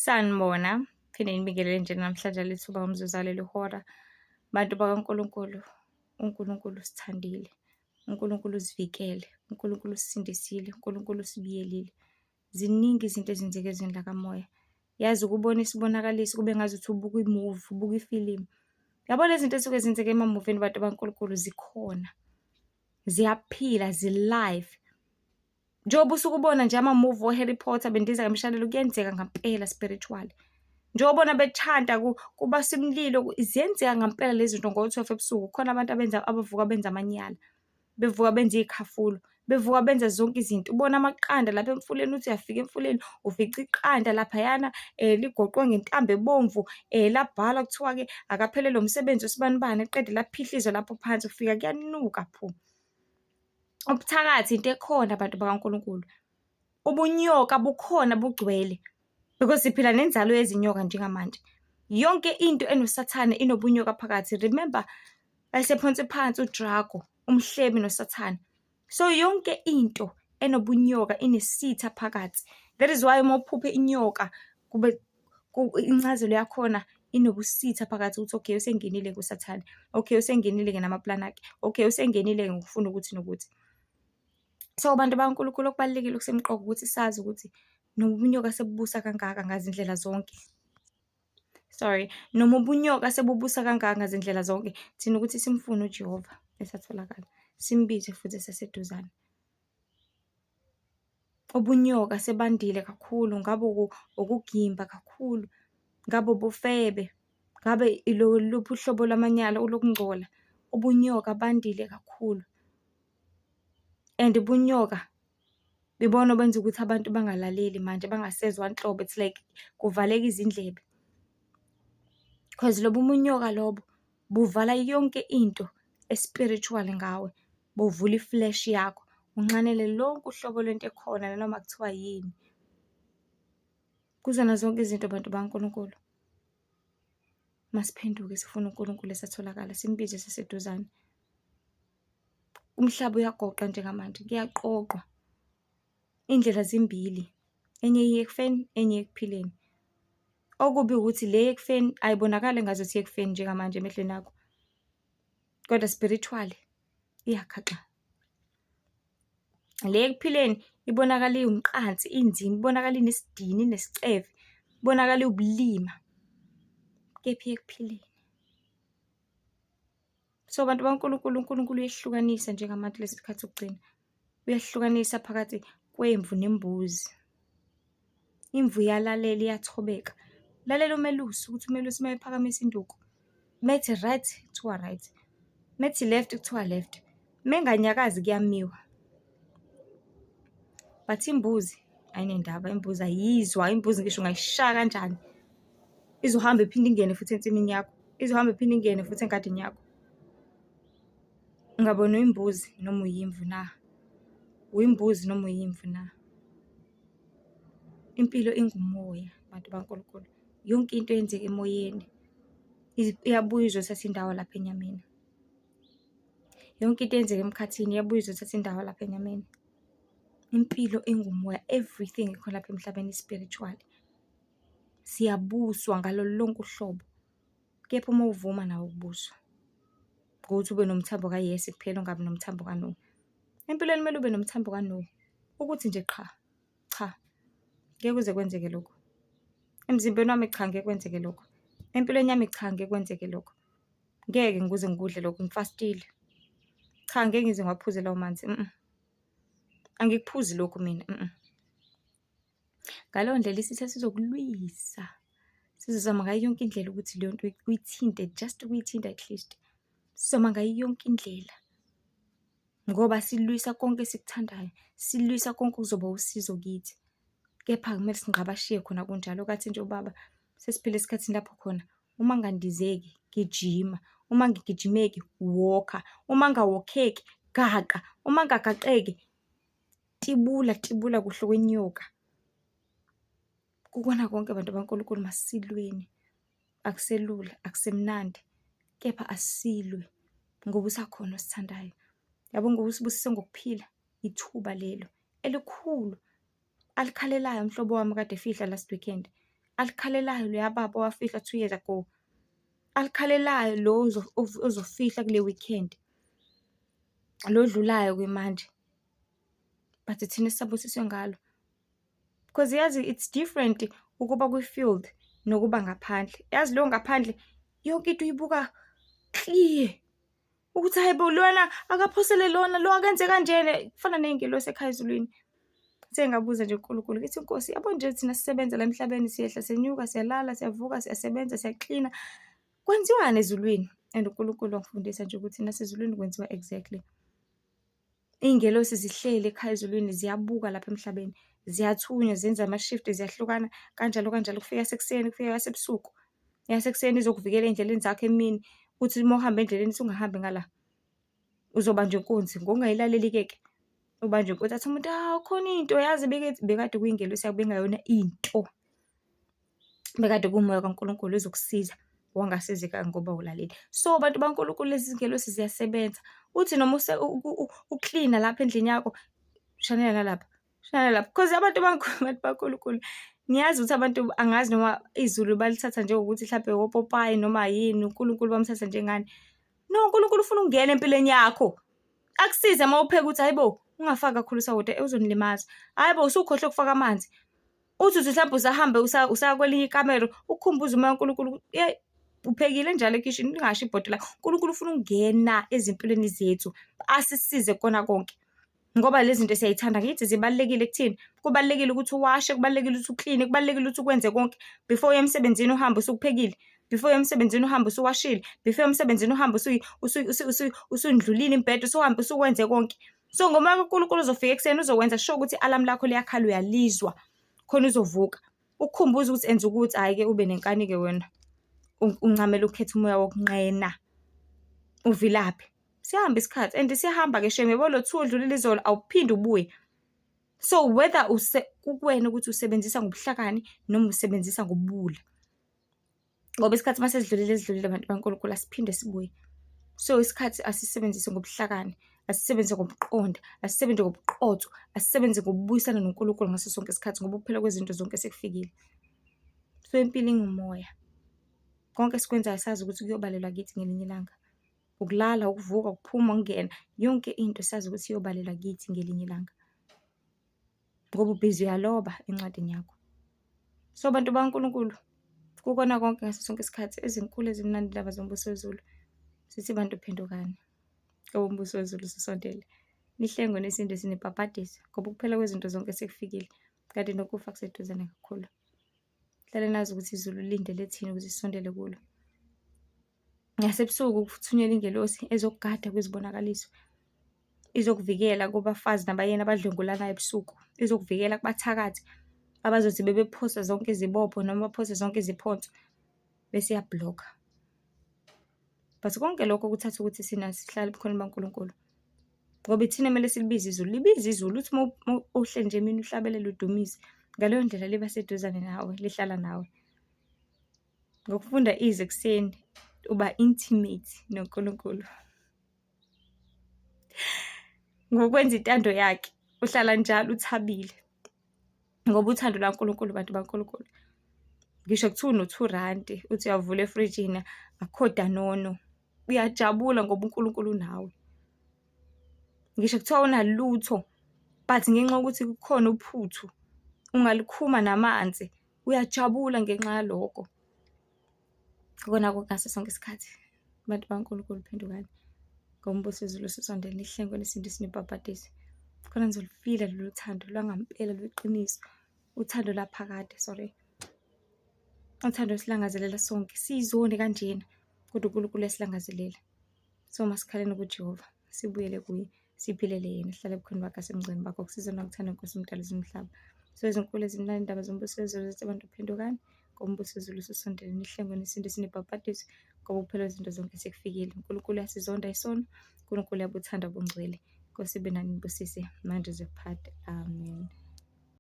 Sanibona, phinde ngibingelele nje namhlanje lethuba umzuzu waleli hora. Bantu bakaNkulunkulu, uNkulunkulu usithandile, uNkulunkulu usivikele, uNkulunkulu usisindisile, uNkulunkulu usibiyelile. Ziningi izinto ezenzeka ezweni lakamoya. Yazi ukubona isibonakaliso kube ngazuthi ubuka imuvi, ubuka ifilimu. Yabo lezi zinto ezisuke zenzeka emamuvini bantu bakaNkulunkulu zikhona, ziyaphila, zi-live. Njengoba usuke ubona nje amamuvi o-Harry Potter bendiza ngemshanelo, kuyenzeka ngampela spiritual. Njengoba ubona bethanta kubaswa imililo, ziyenzeka ngampela lezi zinto ngo-12 ebusuku. Kukhona abantu abenza abavuka benza amanyala, bevuka benza iy'khafulo, bevuka benza zonke izinto. Ubona amaqanda lapha emfuleni, uthi uyafika emfuleni ufica iqanda laphayana ligoqwe ngentambo ebomvu, labhalwa kuthiwa-ke akaphelelwe umsebenzi usibanibani, qede laphihlizwa lapho phansi, ufika kuyanuka phu. Ubuthakathi into ekhona bantu bakaNkulunkulu. Ubunyoka bukhona bugcwele because siphila nenzalo yezinyoka njengamanje. Yonke into enoSathane inobunyoka phakathi. Remember wayesephonse phansi uDrago, umhlebi noSathane. So yonke into enobunyoka inesitha phakathi. That is why uma uphuphe inyoka kube incazelo yakhona inobusitha phakathi ukuthi okay usengenile kuSathane, okay usengenile-ke namaplani akhe, okay usengenile-ke ngokufuna ukuthi nokuthi. So bantu bakaNkulunkulu okubalulekile okusemqoka ukuthi sazi ukuthi noma ubunyoka sebubusa kangaka ngazindlela zonke, sorry, noma ubunyoka sebubusa kangaka ngazindlela zonke, thina ukuthi simfune uJehova esatholakala, simbize futhi esaseduzane. Ubunyoka sebandile kakhulu, ngabe ukugimba kakhulu, ngabe ubufebe, ngabe iluphi uhlobo lwamanyala olokungcola, ubunyoka bandile kakhulu. And ubunyoka ibona obenza ukuthi abantu bangalaleli manje, bangasezwa nhlobo, it's like kuvaleka izindlebe. Cause lobu bunyoka lobo buvala yonke into e-spiritual ngawe, buvula i-flesh yakho, unxanele lonke uhlobo lwento ekhona nanoma kuthiwa yini. Kuzona zonke izinto bantu bakaNkulunkulu, masiphenduke sifune uNkulunkulu esatholakala, simbize eseseduzane. Umhlaba uyagoqa njengamanje, kuyaqoqwa. Iy'ndlela zimbili, enye iya ekufeni, enye iya ekuphileni. Okubi ukuthi le ekufeni ayibonakali engazuthi iyekufeni njengamanje emehlweni akho, kodwa spiritually iyakhaxa. Le ekuphileni ibonakala iwumqansi, inzima, ibonakala inesidini, inesicefe, ibonakala iwubulima, kepha iyekuphileni. So bantu bakaNkulunkulu, uNkulunkulu uyehlukanisa njengamanje kulesi sikhathi sokugcina. Uyahlukanisa phakathi kwemvu nembuzi. Imvu iyalalela, iyathobeka. Lalela umelusi ukuthi umelusi uma ephakamisa induku, uma ethi right, kuthiwa right, uma ethi left, kuthiwa left, uma enganyakazi kuyamiwa. But imbuzi ayinendaba, imbuzi ayizwa, imbuzi ngisho ungayishaya kanjani, izohamba iphinde ingene futhi ensimini yakho, izohamba iphinde ingene futhi engadini yakho. Ungabona uyimbuzi noma uyimvu na? Uyimbuzi noma uyimvu na? Impilo ingumoya bantu baNkulunkulu. Yonke into eyenzeka emoyeni iyabuya izothatha indawo lapha enyameni. Yonke into eyenzeka emkhathini iyabuya izothatha indawo lapha enyameni. Impilo ingumoya, everything ekhona lapha emhlabeni i-spiritual. Siyabuswa ngalo lonke uhlobo, kepha uma uvuma nawe ukubuswa, ngokuthi ube nomthambo ka-yes kuphela ungabi nomthambo ka-no. Empilweni kumele ube nomthambo ka-no, ukuthi nje qha, cha, ngeke kuze kwenzeke lokhu. Emzimbeni wami cha, ngeke kwenzeke lokhu. Empilweni yami cha, ngeke kwenzeke lokhu. Ngeke ngikuze ngikudle lokhu, ngifastile. Cha, ngeke ngize ngiwaphuze lawo manzi . Angikuphuzi lokhu mina . Ngaleyo ndlela isitha sizokulwisa, sizozama ngayo yonke indlela ukuthi leyo nto uyithinte, just ukuyithinta at least. Sizoma ngayo yonke indlela ngoba silwisa konke esikuthandayo, silwisa konke okuzoba usizo kithi. Kepha kumele singqabashiye khona kunjalo. Kathi nje ubaba sesiphila esikhathini lapho khona uma ngandizeki gijima, uma ngigijimeki wokha, uma ngawokheki gaqa, uma ngagaqeki tibula tibula kuhle kwenyoka. Kukona konke bantu baNkulunkulu masilweni. Akuselula, akusemnandi, kepha asilwe ngoba usakhona osithandayo. Yabo ngoba usibusise ngokuphila, ithuba lelo elikhulu alikhalelayo umhlobo wami kade efihla last weekend. Alikhalelayo loya baba owafihlwa 2 years ago. Alikhalelayo lo ozofihla kule weekend. Lo odlulayo-ke manje. But thina esisabusiswe ngalo. Because yazi, it's different ukuba kwi-field nokuba ngaphandle. Yazi, lo ngaphandle yonke into uyibuka clear. Ukuthi hhayi bo, lona akaphosele lona, lo akenze kanjena, kufana ney'ngelosi ekhaya ezulwini. Sengabuza nje uNkulunkulu, ngithi, "Nkosi, yabo nje thina sisebenza la emhlabeni, siyehla senyuka, siyalala, siyavuka, siyasebenza, siyaklina. Kwenziwani ezulwini?" And uNkulunkulu wangifundisa nje ukuthi nasezulwini kwenziwa exactly. Iy'ngelosi zihleli ekhaya ezulwini, ziyabuka lapha emhlabeni. Ziyathunywa, zenza ama-shift, ziyahlukana kanjalo kanjalo. Kufika yasekuseni, kufika yasebusuku. Eyasekuseni izokuvikela ey'ndleleni zakho emini. Uthi uma uhamba endleleni uthi ungahambi ngala. Uzobanjwa inkunzi, ngokungayilaleli-ke ke ubanjwe inkunzi. Athi umuntu, "Hawu, khona into yazi bekade kuyingelosi yakho, bekungayona into. Bekade kuwumoya kaNkulunkulu ezokusiza, wangasizeka ngoba awulaleli." So bantu bakaNkulunkulu, lezi zingelosi ziyasebenza. Uthi noma uklina lapha endlini yakho, shanela nalapha, shanela lapha. Cause abantu bakaNkulunkulu, ngiyazi ukuthi abantu, angazi noma izulu balithatha njengokuthi hlampe opopayi noma yini, uNkulunkulu bamthatha njengani. No, uNkulunkulu ufuna ukungena empilweni yakho. Akusize uma upheka ukuthi, "Hhayi bo, ungafaki kakhulu usawoti, uzonilimaza. Hhayi bo, usukhohlwe ukufaka amanzi." Uthi uthi mhlampe usahambe usaya kwelinye ikamelo, ukukhumbuze umoya kaNkulunkulu, "Yeyi, uphekile njalo ekhishini, lingashi ibhodo lakho." uNkulunkulu ufuna ukungena ezimpilweni zethu, asisize kukona konke. Ngoba lezi zinto siyay'thanda, ngithi zibalulekile kuthina. Kubalulekile ukuthi uwashe, kubalulekile ukuthi ukline, kubalulekile ukuthi ukwenze konke. Before uye emsebenzini uhambe usuphekile, before uye emsebenzini uhambe usuwashile, before uye emsebenzini uhambe usundlulile imibhede, usuhambe usukwenze konke. So ngomoya kaNkulunkulu uzofika ekuseni, uzokwenza sure ukuthi i-alarm lakho liyakhala, uyalizwa, khona uzovuka. Ukukhumbuze ukuthi enza ukuthi, hhayi-ke ube nenkani-ke wena. Uncamela ukukhetha umoya wokunqena. Uvilaphe. Siyahamba isikhathi and siyahamba-ke shame, yabo lo 2 odlulile izolo awuphinde ubuye. So whether kukuwena ukuthi usebenzisa ngobuhlakani noma usebenzisa ngobuwula. Ngoba isikhathi mase sidlulile, sidlulile, bantu bakaNkulunkulu, asiphinde sibuye. So isikhathi asisebenzise ngobuhlakani, asisebenzise ngokuqonda, asisebenze ngobuqotho, asisebenze ngokubuyisana noNkulunkulu ngaso sonke isikhathi ngoba ukuphela kwezinto zonke sekufikile. So impilo ingumoya. Konke esikwenzayo sazi ukuthi kuyobalelwa kithi ngelinye ilanga. Ukulala, ukuvuka, ukuphuma, ukungena, yonke into sazi ukuthi iyobalelwa kithi ngelinye ilanga. Ngoba ubhizi uyaloba encwadini yakho. So bantu bakaNkulunkulu, kukona konke ngaso sonke isikhathi, ezinkulu ezimnandi indaba zombuso wezulu. Sithi bantu, phendukani, ngoba umbuso wezulu ususondele. Nihlengwe, nisindiswe, nibhabhadiswe ngoba ukuphela kwezinto zonke sekufikile. Kanti nokufa kuseduzane kakhulu. Hlale nazi ukuthi izulu lilindele thina ukuze sisondele kulo. Nasebusuku kuthunyelwa ingelosi ezokugada kwizibonakaliso. Izokuvikela kubafazi nabayeni abadlwengulanayo ebusuku. Izokuvikela kubathakathi abazothi bebephosa zonke izibopho noma baphose zonke iziphonso bese iya-block-a. But konke lokho kuthatha ukuthi thina sihlale ebukhoneni baNkulunkulu. Ngoba ithina ekumele silibize izulu. Libize izulu, uthi uma uhleli nje emini uhlabelele udumise. Ngaleyo ndlela liba seduzane nawe, lihlala nawe. Ngokufunda izwi ekuseni uba intimate noNkulunkulu. Ngokwenza intando yakhe uhlala njalo uthabile. Ngoba uthando lukaNkulunkulu, bantu baNkulunkulu, ngisho kuthiwa uno-R2, uthi uyavula efrijini akukho Danono, uyajabula ngoba uNkulunkulu unawe. Ngisho kuthiwa awunalutho, but ngenxa yokuthi kukhona uphuthu, ungalikhuma namanzi, uyajabula ngenxa yalokho. Kukona konke ngaso sonke isikhathi. Bantu bakaNkulunkulu, phendukani ngoba umbuso wezulu ususondele, nihlengwe, nisindiswe, nibhabhadiswe. Khona nizolufila lolu thando lwangampela lweqiniso, uthando lwaphakade, sorry. Uthando esilangazelela sonke, siyizoni kanjena, kodwa uNkulunkulu uyasilangazelela. So masikhaleni kuJehova, sibuyele kuye, siphilele yena, sihlale ebukhoneni bakhe nasemgceni bakhe. Ukusiza nokuthanda Nkosi uMdali womhlaba. So ezinkulu ezimnandi indaba zombuso wezulu zithi abantu, phendukani ngoba umbuso wezulu ususondele, nihlengwe, nisindiswe, nibhabhadiswe ngoba ukuphela kwezinto zonke sekufikile. uNkulunkulu uyasizonda isono, uNkulunkulu uyabuthanda ubungcwele. Nkosi ibe nani, nibusise manje kuze kuphakade. Amen.